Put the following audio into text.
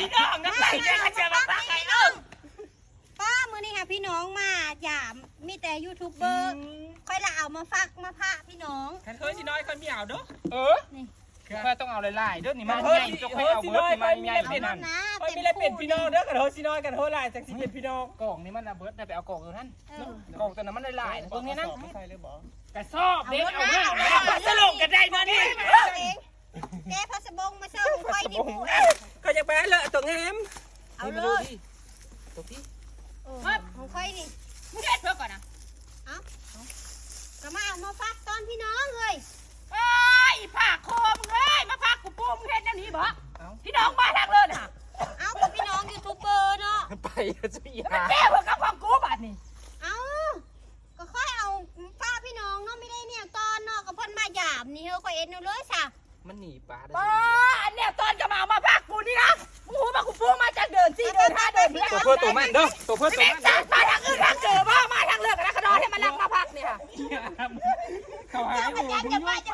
ພີ່ນ້ອງນຳໄປເດີ ເຂົາຈະມາຝາກໃຫ້ເອີ ປ້າ ມື້ນີ້ຫາພີ່ນ້ອງມາຢາມ ມີແຕ່ຢູທູບເບີ ອືມ ຂ້ອຍລະເອົາມາຝາກມາພາພີ່ນ້ອງ ຄັນເຮີຊິນ້ອຍຄ່ອຍມີເອົາເດີ ເອີ ນີ້ ຂ້ອຍຕ້ອງເອົາຫຼາຍໆເດີ ນີ້ມັນໃຫຍ່ ເຈົ້າຄ່ອຍເອົາເບິດ ນີ້ມັນໃຫຍ່ ເອົາໂລດນະ ຂ້ອຍມີແຕ່ເປັນພີ່ນ້ອງເດີ ຄັນເຮີຊິນ້ອຍ ຄັນເຮີຫຼາຍຈັກຊິເປັນພີ່ນ້ອງ ກອງນີ້ມັນລະເບິດ ໄດ້ໄປເອົາກອງນັ້ນ ເອີ ກອງຕົວນັ້ນມັນຫຼາຍໆ ເບິ່ງນີ້ນະ ໃສ່ເລີຍບໍ່ ກະສອບເດ້ ເອົາມາ ເອົາມາ ເອົາມາ ສະຫຼົງກັນໄດ້ບໍ່ນີ້ ເອົາເອງ ແກະຜ້າສະບົງມາເຊີງຂ້ອຍນີ້ ຂ້ອຍຢາກໄປເລີຍຕົວງາມ ເອົາໂລດ ຕົວພີ້ ເອີ ຂອງຂ້ອຍນີ້ ມຶງເຮັດເພື່ອກ່ອນນະ ເອົ້າ ກະມາເອົາມາຝາກຕ້ອນພີ່ນ້ອງເອີຍ ເອີຍ ອີ່ຜາກຄໍມຶງເອີຍ ມາຝາກກູປູ ມຶງເຮັດແນວນີ້ບໍ ເອົ້າ ພີ່ນ້ອງມາທາງເລີນຫາ ເອົ້າ ກະພີ່ນ້ອງຢູທູບເບີເນາະ ໄປຊິຢາ ມັນແກ້ວກັບຂອງກູບາດນີ້ ເອົ້າ ກໍຂ້ອຍເອົາຝາກພີ່ນ້ອງເນາະ ມີໄດ້ແນວຕ້ອນເນາະ ກໍເພິ່ນມາຢາມນີ້ ເຮີ ຂ້ອຍເອັດແນວເລີຍຊະ ມັນໜີປາໄດ້ ປ້າ ອັນແນວຕ້ອນກໍມາເອົາມາຝາກກູນີ້ນະ ມຶງຮູ້ວ່າກູປູມາຈັກເດືອນ ສີ່ເດືອນ ຫ້າເດືອນ ຕົວເພິ່ນຕົວມັນເດີ ຕົວເພິ່ນຕົວມັນເດີ ມາທາງອື່ນທາງເດີບໍ່ ມາທາງເລີກນະ ຂະດອນໃຫ້ມັນລັກມາຝາກນີ້ຫາ ເຂົາຫາຍໂອ